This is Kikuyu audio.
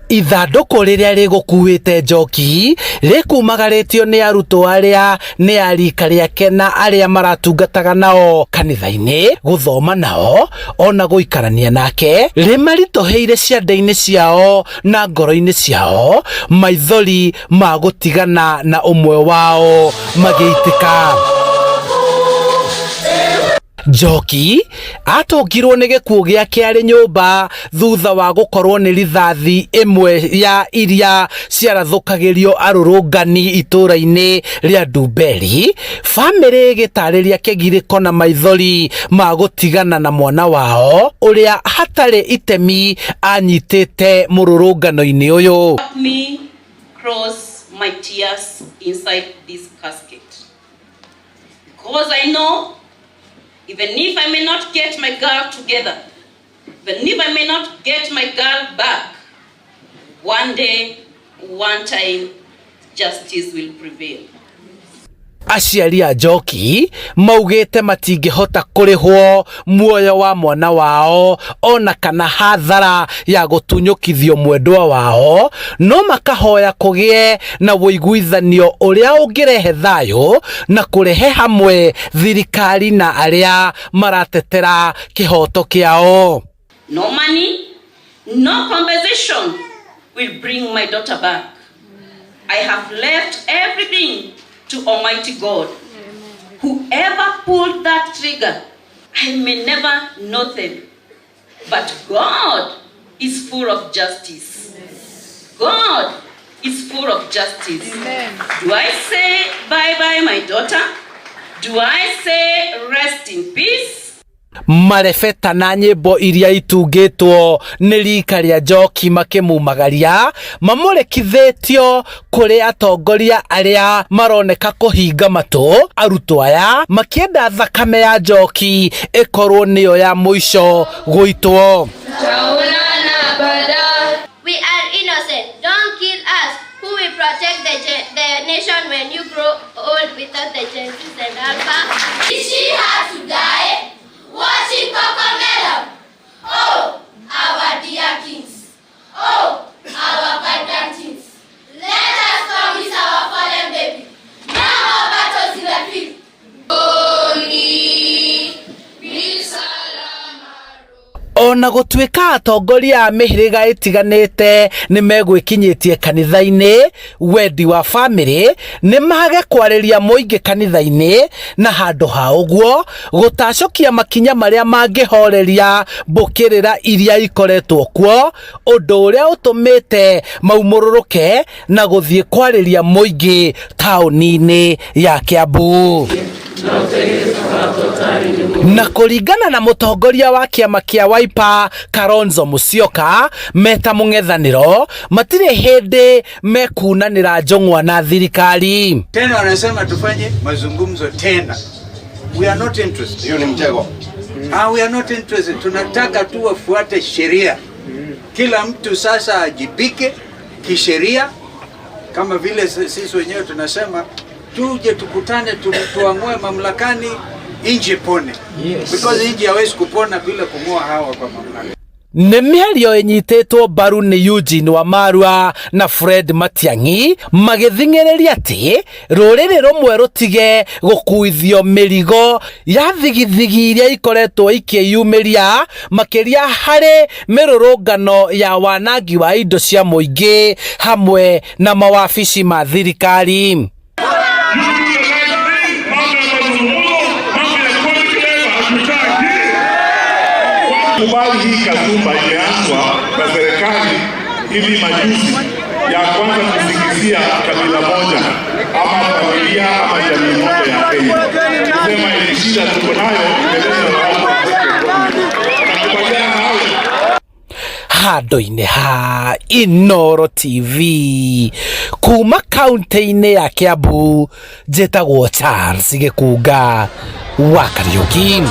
Ithandũkũ rĩrĩa rĩgũkuĩte Njoki rĩkumagarĩtio nĩ arutwo arĩa nĩ a rika rĩake na arĩa maratungataga nao kanitha-inĩ, gũthoma nao ona gũikarania nake, rĩmaritũhĩire ciande-inĩ ciao na ngoro-inĩ ciao, maithori ma gũtigana na ũmwe wao magĩitĩka. Njoki atũngirwo nĩ gĩkuũ gĩake arĩ nyũmba thutha wa gũkorwo nĩ rithathi ĩmwe ya iria ciarathũkagĩrio arũrũngani itũũra-inĩ rĩa Ndumberi, bamĩrĩ ĩgĩtarĩria kĩgirĩko na maithori ma gũtigana na mwana wao ũrĩa hatarĩ itemi anyitĩte mũrũrũngano-inĩ ũyũ. Help me cross my tears inside this casket. Because I know even if I may not get my girl together, even if I may not get my girl back, one day, one time, justice will prevail. Aciari a Njoki maugĩte matingĩhota kũrĩhwo muoyo wa mwana wao ona kana hathara ya gũtunyũkithio mwendwa wao, no makahoya kũgĩe na ũiguithanio ũrĩa ũngĩrehe thayũ na kũrehe hamwe thirikari na arĩa maratetera kĩhoto kĩao. No money, no compensation will bring my daughter back. I have left everything to Almighty God. Whoever pulled that trigger, I may never know them. But God is full of justice. God is full of justice. Do I say bye bye, my daughter? Do I say rest in peace? Marebeta na nyĩmbo iria itungĩtwo nĩ rika rĩa Njoki makĩmumagaria mamũrĩkithĩtio kũrĩ atongoria arĩa maroneka kũhinga matũ arutwo aya makĩenda thakame ya Njoki ĩkorwo nĩyo ya mũico gũitwo. We are innocent. Don't kill us. Who will protect the nation when you grow old without the Gen Zs and Alpha? Did she have to die? Watching Cocomelon. Oh, our dear kings. Oh, our vibrant teens. Let us promise our fallen baby. No more battles in the field. Only Ona gũtuĩka atongoria a mĩhĩrĩga ĩtiganĩte nĩ megwĩkinyĩtie kanitha-inĩ, wendi wa bamĩrĩ nĩ mage kwarĩria mũingĩ kanitha-inĩ na handũ ha ũguo gũtacũkia makinya marĩa mangĩhoreria mbũkĩrĩra iria ikoretwo kuo, ũndũ ũrĩa ũtũmĩte maumũrũrũke na gũthiĩ kwarĩria mũingĩ taũni-inĩ ya Kiambu. Na kũringana na mũtongoria wa kĩama kĩa Wiper Kalonzo Musyoka, meta mũng'ethanĩro matirĩ hĩndĩ mekunanĩra njũng'wa na thirikari. Tena wanasema tufanye mazungumzo tena. We are not interested. Hiyo ni mtego. Ah, we are not interested. Tunataka tu wafuate sheria. Kila mtu sasa ajibike kisheria, kama vile sisi wenyewe tunasema tuje tukutane tuang'oe mamlakani, nchi pone. Because nchi hawezi kupona bila kung'oa hawa kwa mamlaka. Nĩ mĩario ĩnyitĩtwo mbaru nĩ Eugene Wamalwa na Fred Matiang'i magĩthing'ĩrĩria atĩ rũrĩrĩ rũmwe rũtige gũkuithio mĩrigo ya thigithigi iria ikoretwo ikĩyumĩria makĩria harĩ mĩrũrũngano ya wanangi wa indo cia mũingĩ hamwe na mawabici ma thirikari. Mambo ya mazungumzo, mambo ya conclave hatutaki. Kubali hii kasumba imeanzwa na serikali hivi majuzi ya kwanza kusingizia kabila moja ama familia ama jamii moja ya Kenya, kusema ili shida tuko nayo imeletwa na watu wa Nakubaliana nawe. Handũ-inĩ ha Inooro TV kuma kaunti-inĩ ya Kiambu, njĩtagwo Charles Gĩkunga wa Kariũki.